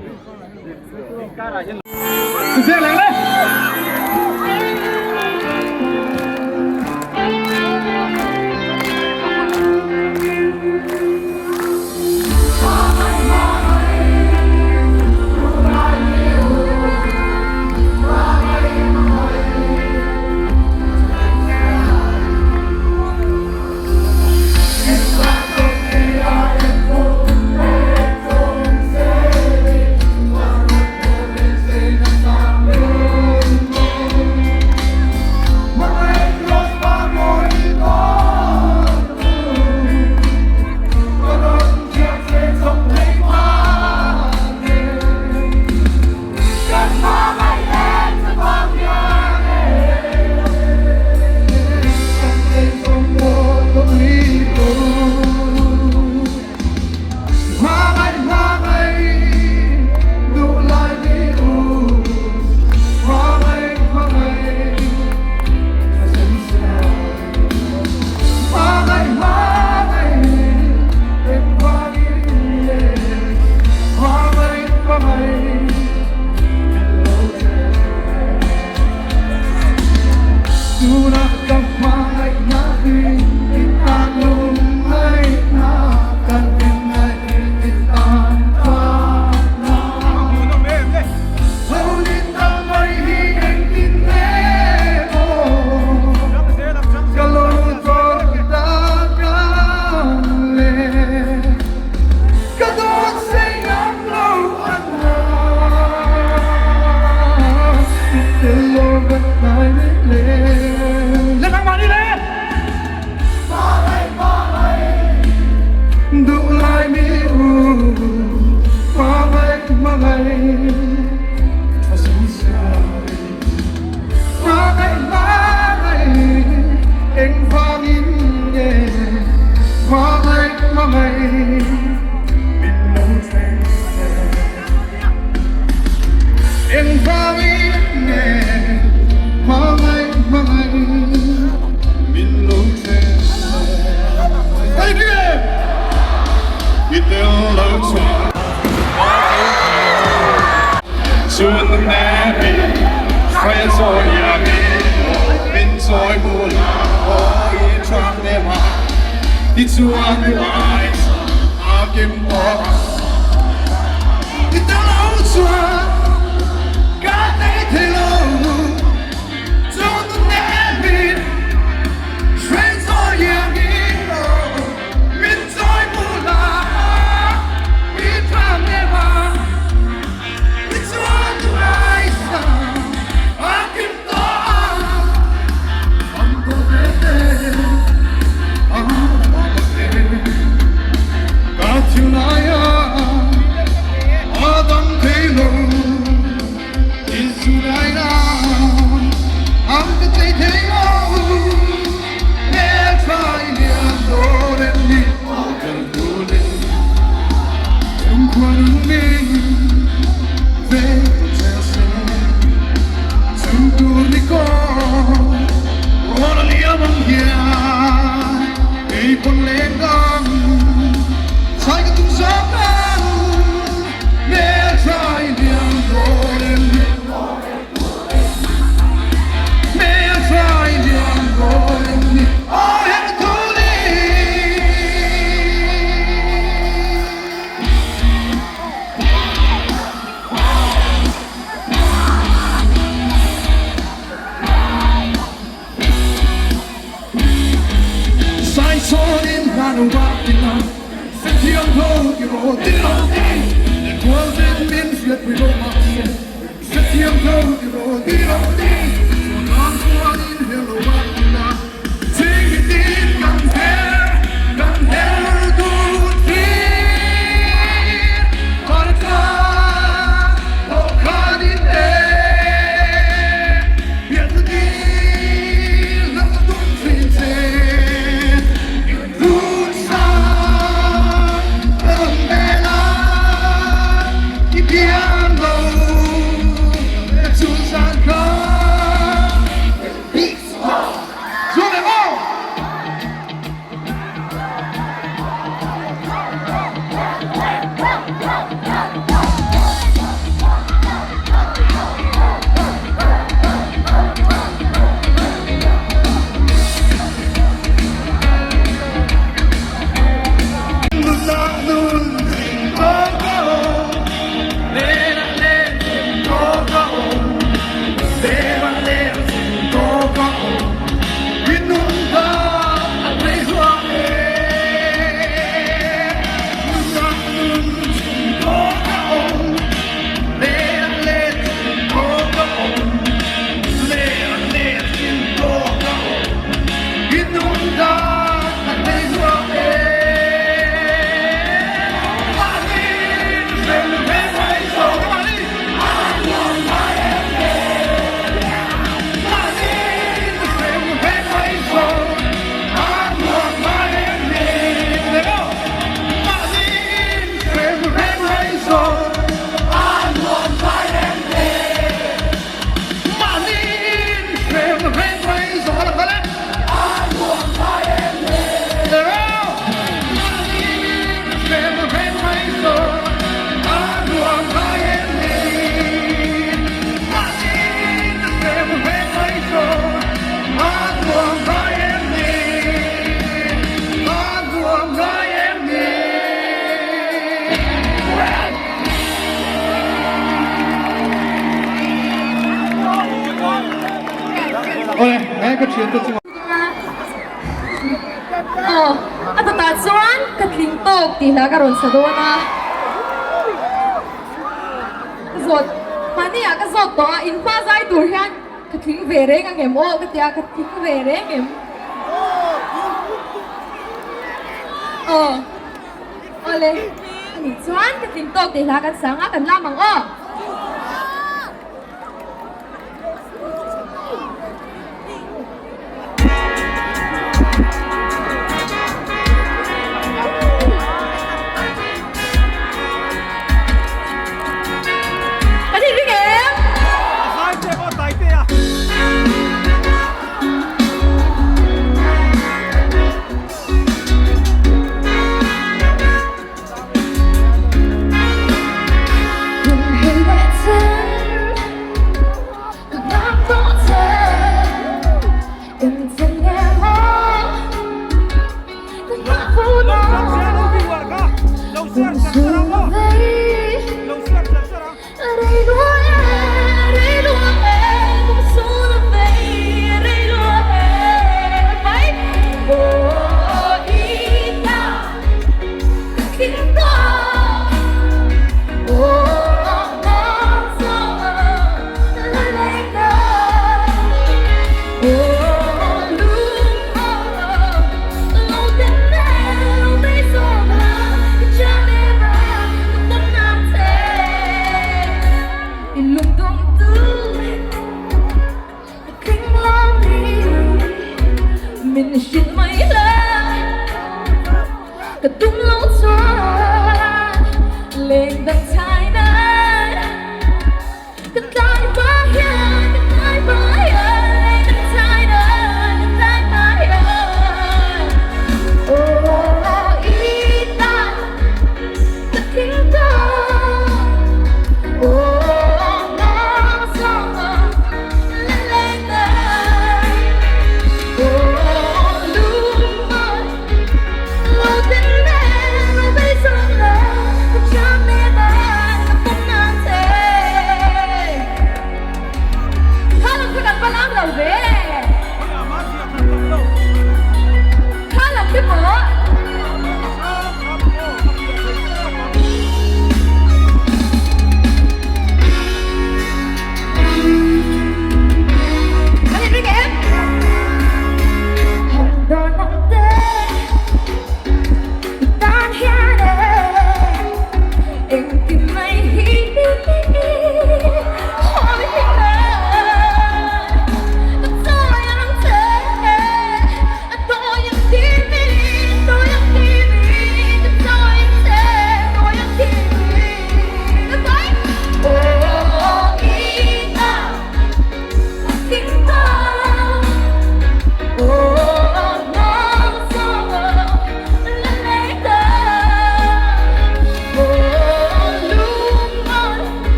Aw, a dawtah chuan ka tling tawk tih hla ka rawn sa dawn a. Ka zawt, mahni ah ka zawt tawh a, in hma zai tur hian ka tling ve reng ang em aw ka ti a, ka tling ve reng em? Aw, awle, anih chuan ka tling tawk tih hla kan sang a, kan lam ang aw. Kan inring em?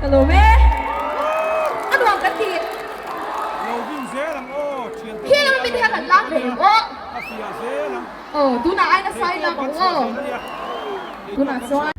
Ka lawm e. A nuam kan ti. Khi lama mite hian han lam ve em aw. Aw tunah ai nasa in lam ang aw. Tunah chuan.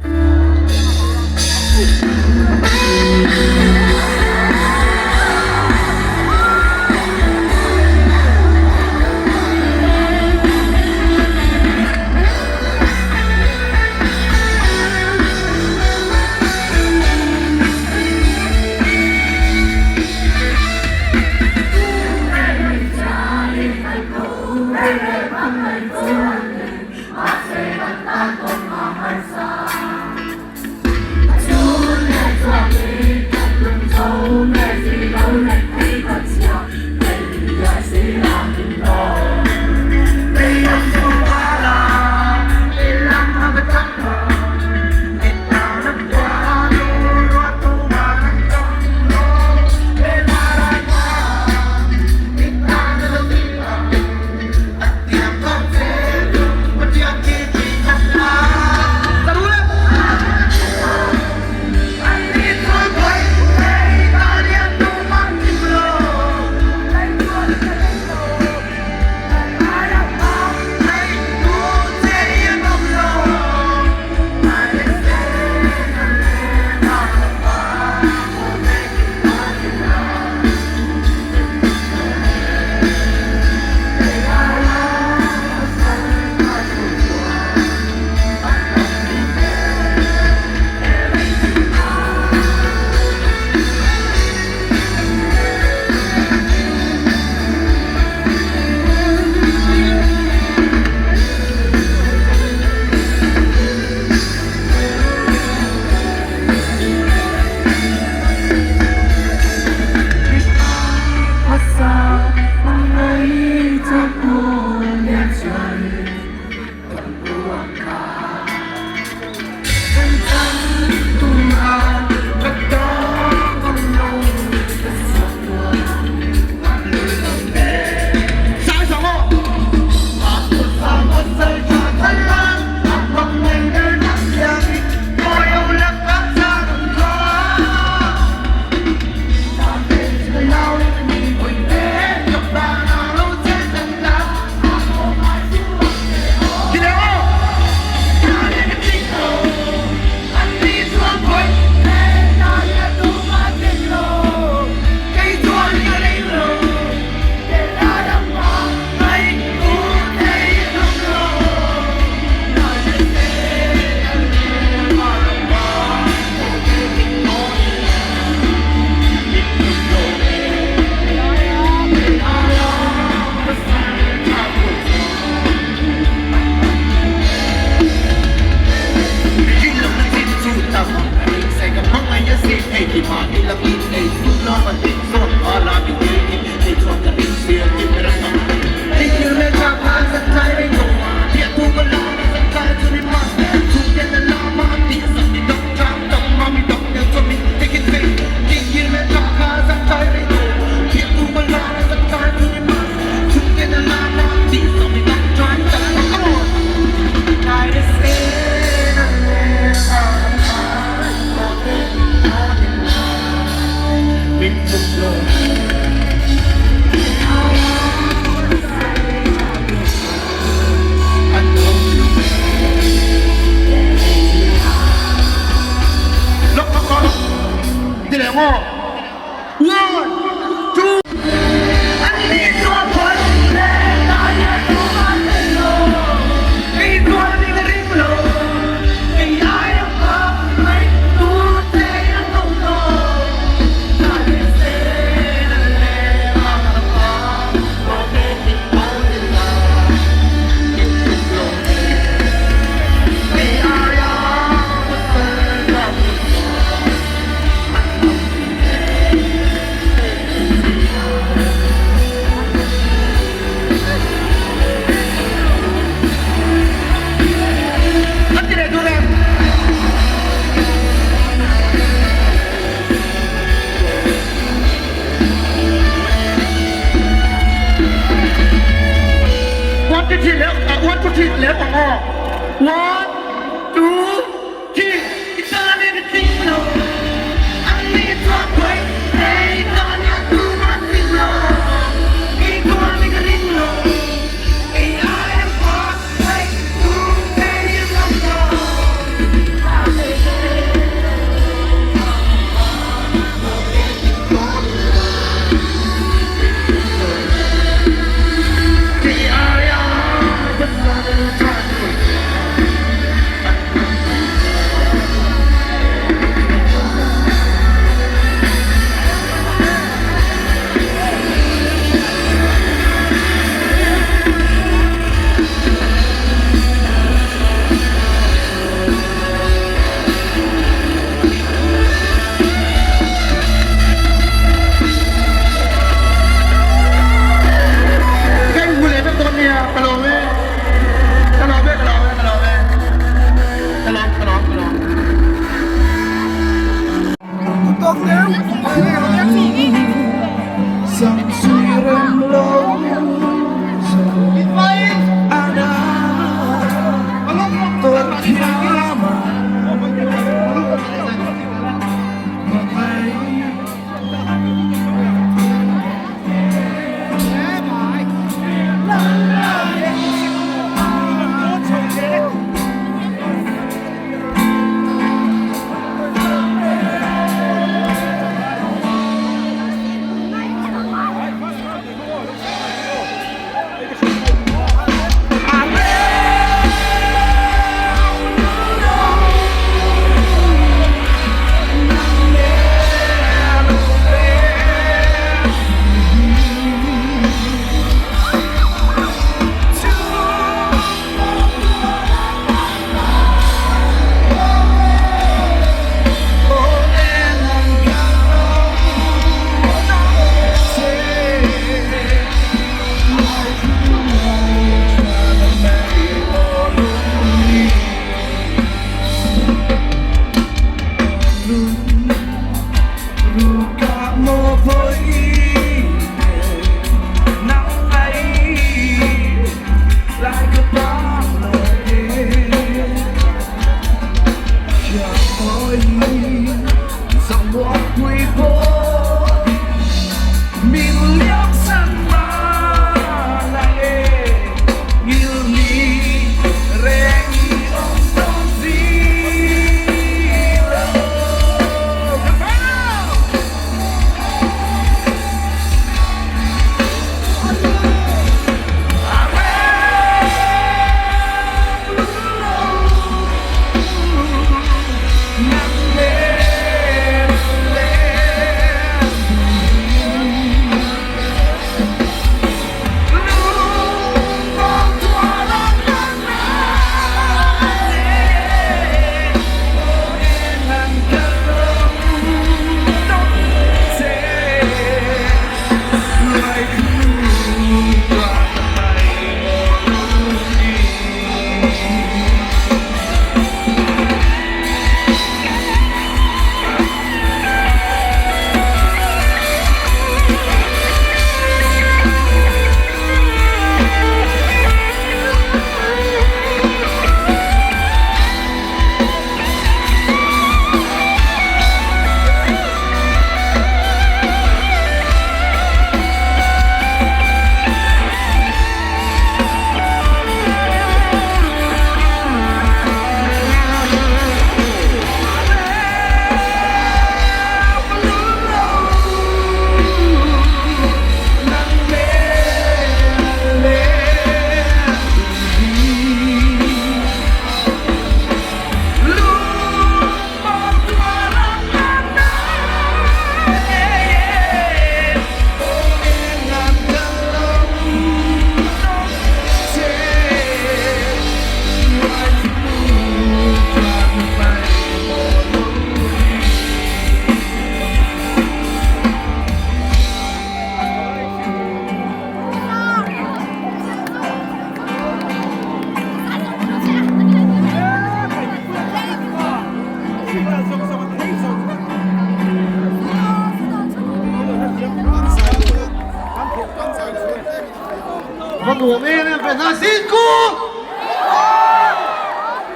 Va nuam em em ve Hnahsin Kut!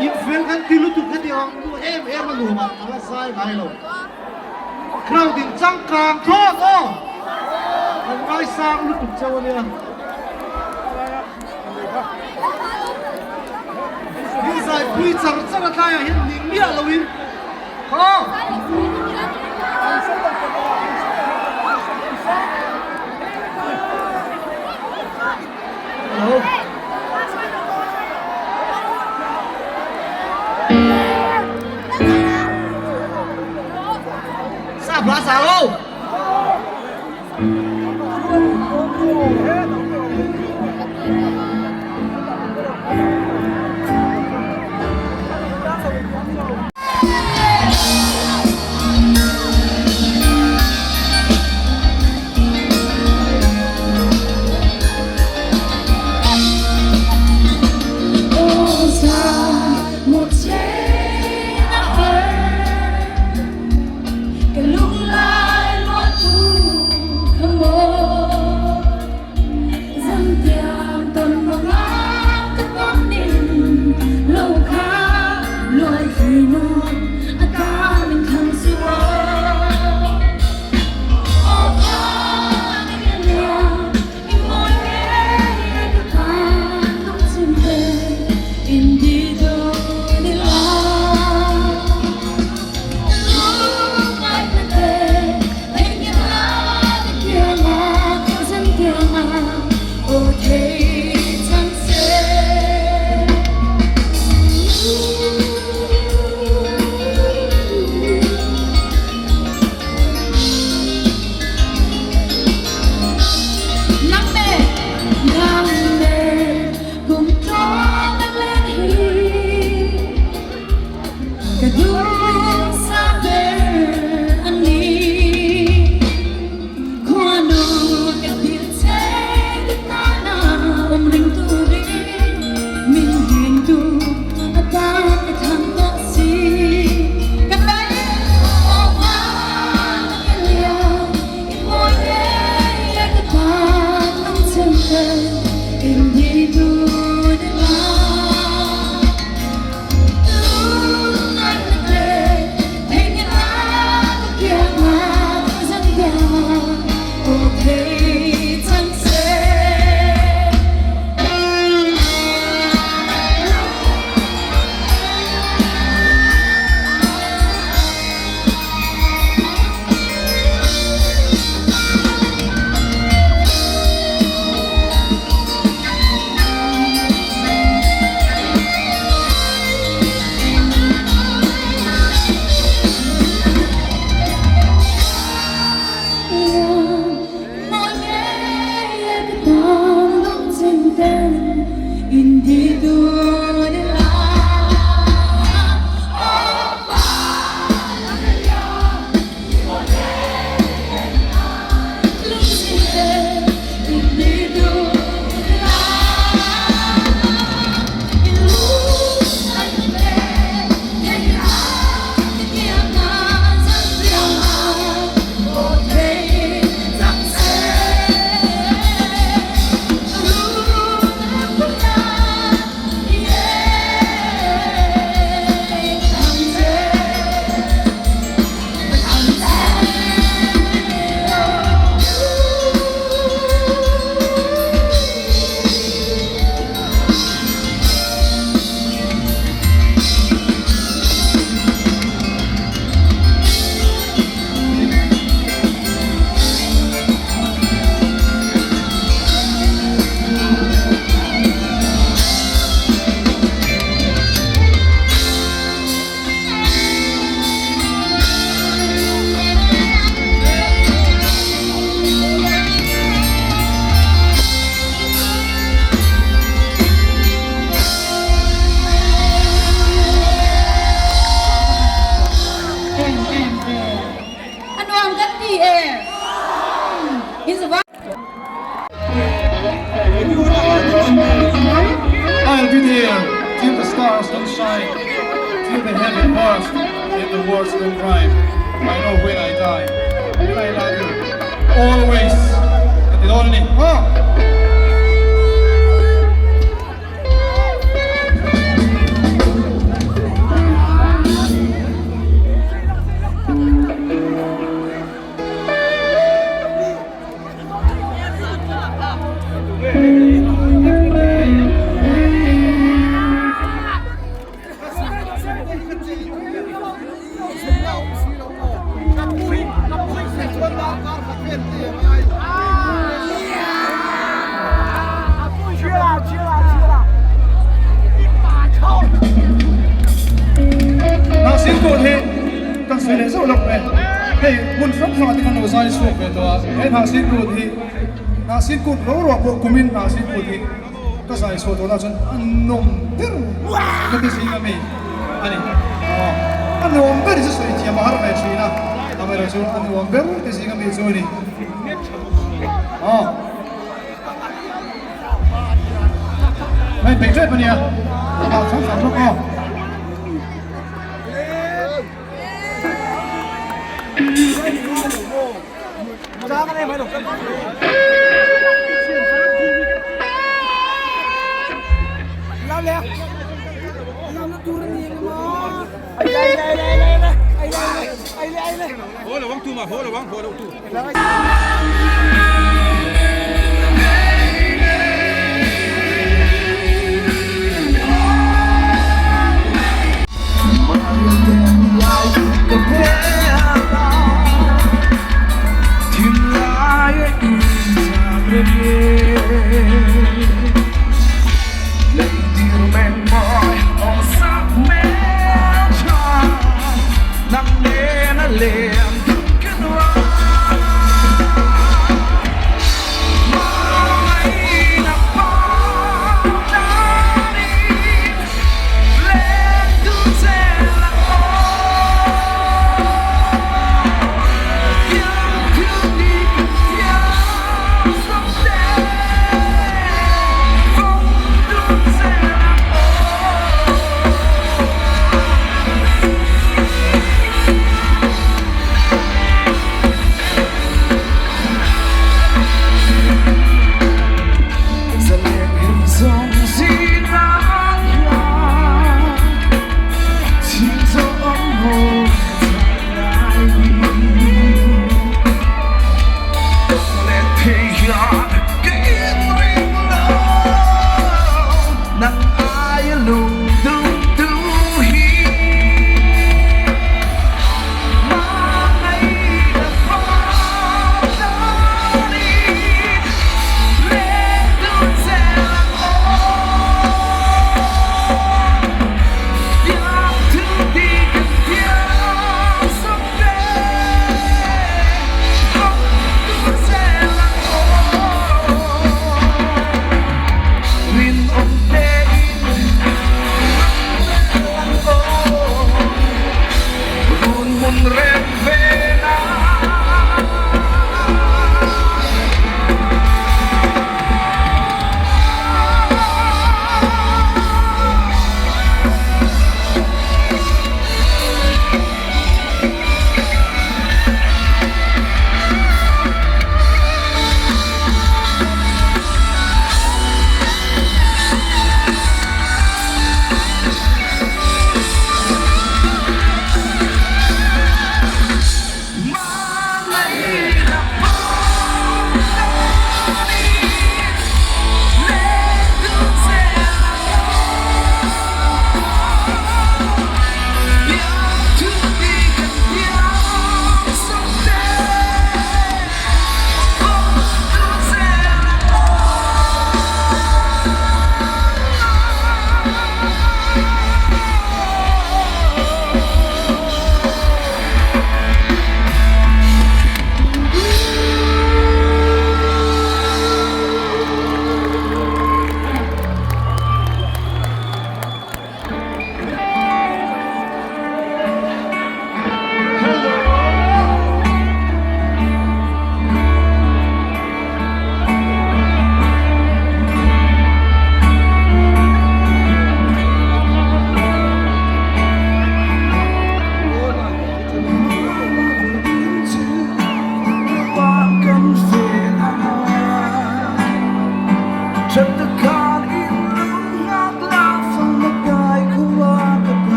In fel kan ti lutuk heti ang nu em em a nuam ah ka la zai ngai lo. Crowd in changkang thlawt aw! Kan ngaisang lutuk chauh a nia. Min zaipui char char a tlaiah hian ning miah loin kha. Hello. Sa hla sa lo. em? In zavai. I'll be there till the stars don't shine, till the heaven burst and the words don't rhyme. I know when I die, and I love you always. Ka ti dawn a ni. Hnahsin kut hi kan sawi leh zauh lawk mai. Hei hmun hrang hrangah te kan lo zai chhuak ve tawh a, he hnahsin kut hi hnahsin kut ro ruah pawh kumin hnahsin kut hi ka zai chhuah tawh lah chuan a nawm ber ka ti zing ami a ni. A nuam ber hi chu sawi thiam a har ve thin a, amaherawhchu a nuam ber ti zing ami chu a ni. Hei peih tep a nia, a bak hrang hrang bawk aw.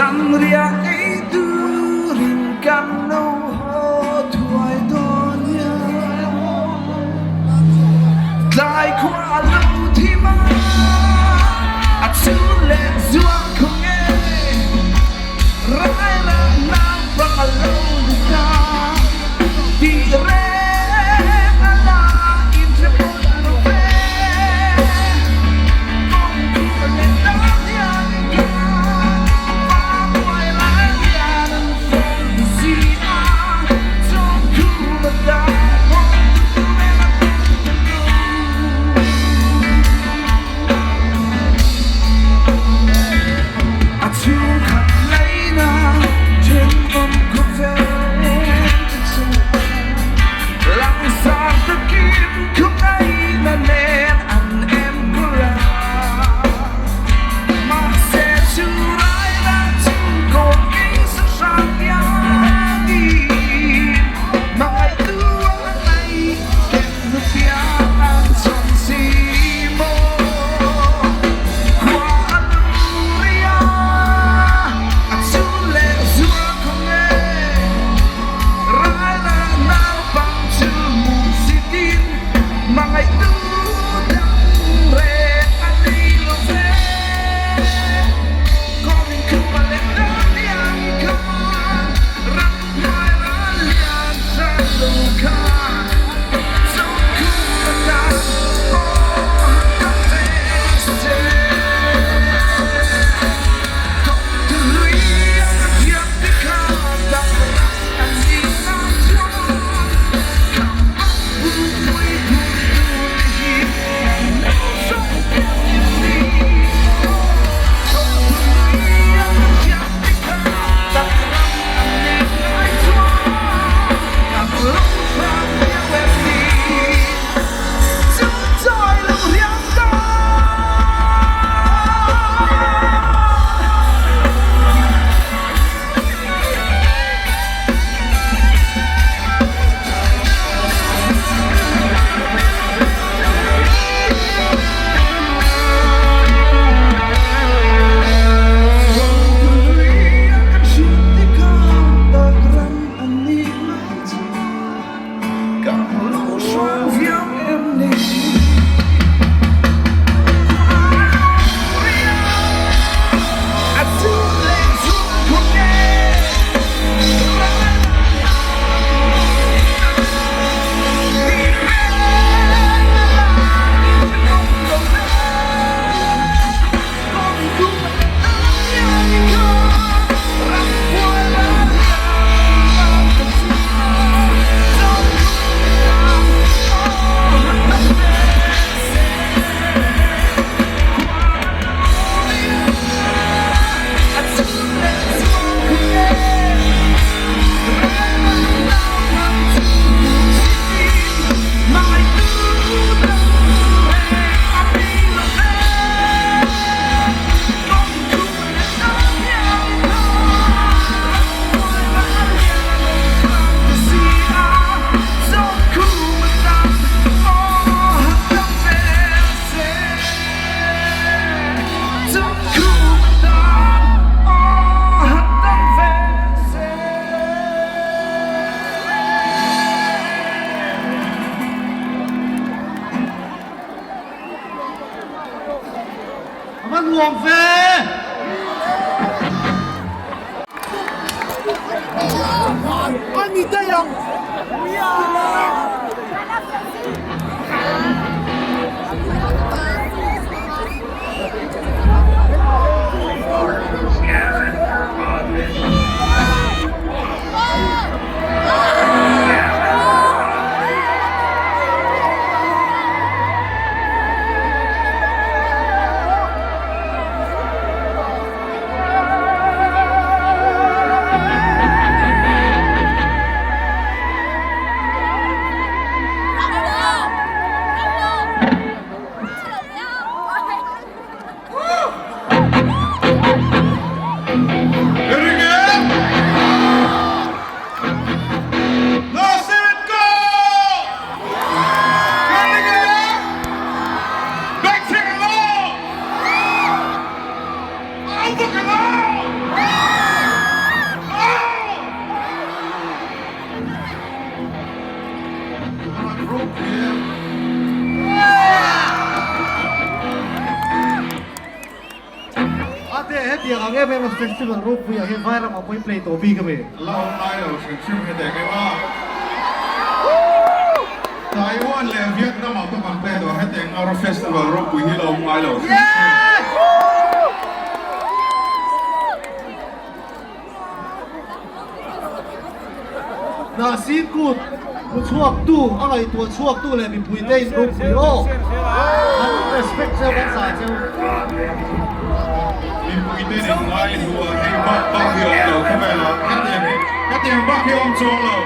Zanriah ei turin kan lo haw thuai dawn nia. Tlai khua a lo thim a, a chhun leh zual khaw nge. Rai rah naupang a lo ni ta tih reng a la inhre pawt lo ve. Kawng khur leh dam hian in kha va buai lai hian an fel ta si a, chawngkhum a dan hawn tur en a tum ta lo. A chhungkhat laina thenawm khawvel te chuan langsar takin khawngaihna nen an enkawl a. Mahse chu raina chu kawl kei sa hrang hianin hmangaihtu a ngaih ken hnupiang an chhawn si maw? Khua a lu rih a, a chhun leh zual khaw nge? Raina naupang chu hmu sitin hmangaihtu dang reng a nei lo ve. Kawng khuma leh dam hian khan ram hnuai ral lian hran lo khan chawngkhum atan aw han dam ve se. Thawktu hlui a ka thiam te kha dam ram a nih nan chuan kham ang pui phur tu te hi kan lo hrawng pian em ni? Thawktu hlui a ka thiam te kha dam ram a nih ngai chuan kan lo hrawng pian em ni? Chu chawi lo riam ta. A va nuam ve! A ni daih ang! hetiang ang em em a festival ropui ah hian Vairam ah pawh in play tawh bik a mi? La awm ngai lo hrim hrim hetiang em a. Taiwan leh Vietnam ah pawh kan play tawh hetiang Nora festival ropui hi la awm ngai lo hrim hrim. Hnahsin kut hmu chhuaktu, a ngaihtuah chhuaktu leh mipuite in ropui aw. An respect cheu kan zah cheu. Mipuite in ngai hlu a, hei bak bak hi awm lo khawvelah hetiang hi hetiang bak hi awm chuang lo.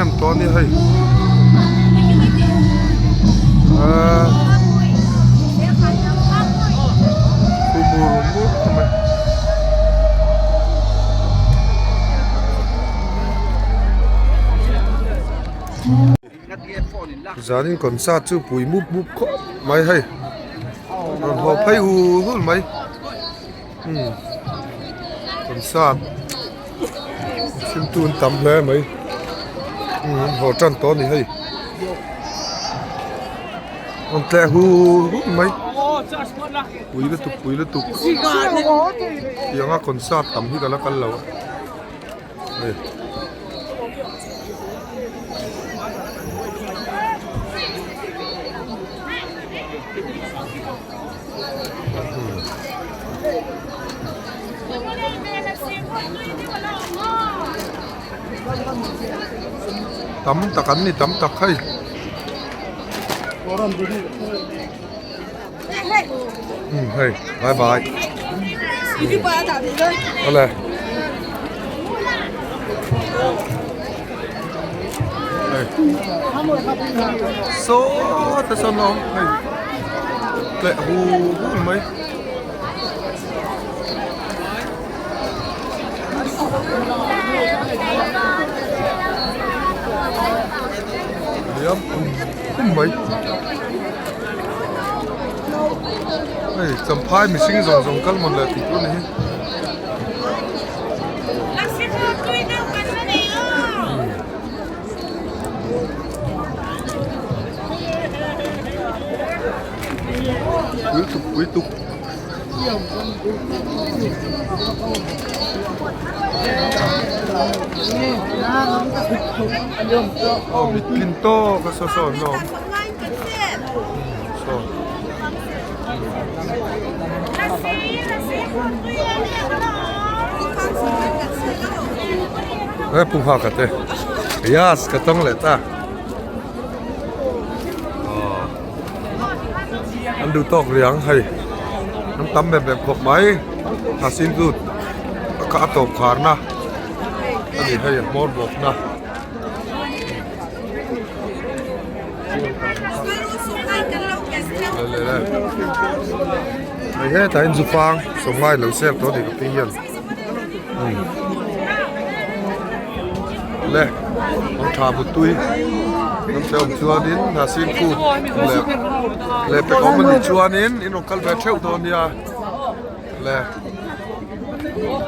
hnem tawh a nia hei ahh thu mur mur mai. Zanin concert chu pui mup mup khawp mai hei rawn haw phei hul hul mai umm concert chhimtu an tam hle mai umm an haw tan tawh a ni hei rawn tleh hul hul mai pui lutuk pui lutuk tianga concert tam hi ka la kal lo a. Hei. Tam tak an ni tam tak hei. Um hei bye bye. Awle. Hei. Saw te sawn a awm hei tleh hu hu mai. Liam kum kum mai. Hei champhai mihring zawng zawng kal mawn leh tih tur a ni hi. Pui tuk pui tuk. Aw mit tlin tawk a saw saw an awm. Saw. He pu nghak a te. Yes ka tawng leh ta. An duh tawk riang hei an tam bem bem khawp mai a sin chu a tawp khar na a ni hei a hmawr bawk na. Le le le hei hetah hian zufang sawmngai lo sel tawh a ni ka pi hian le ang tha mutui lam te awm chuanin hnahsin kut leh leh pek awm a nih chuanin in rawn kal ve theuh dawn nia le.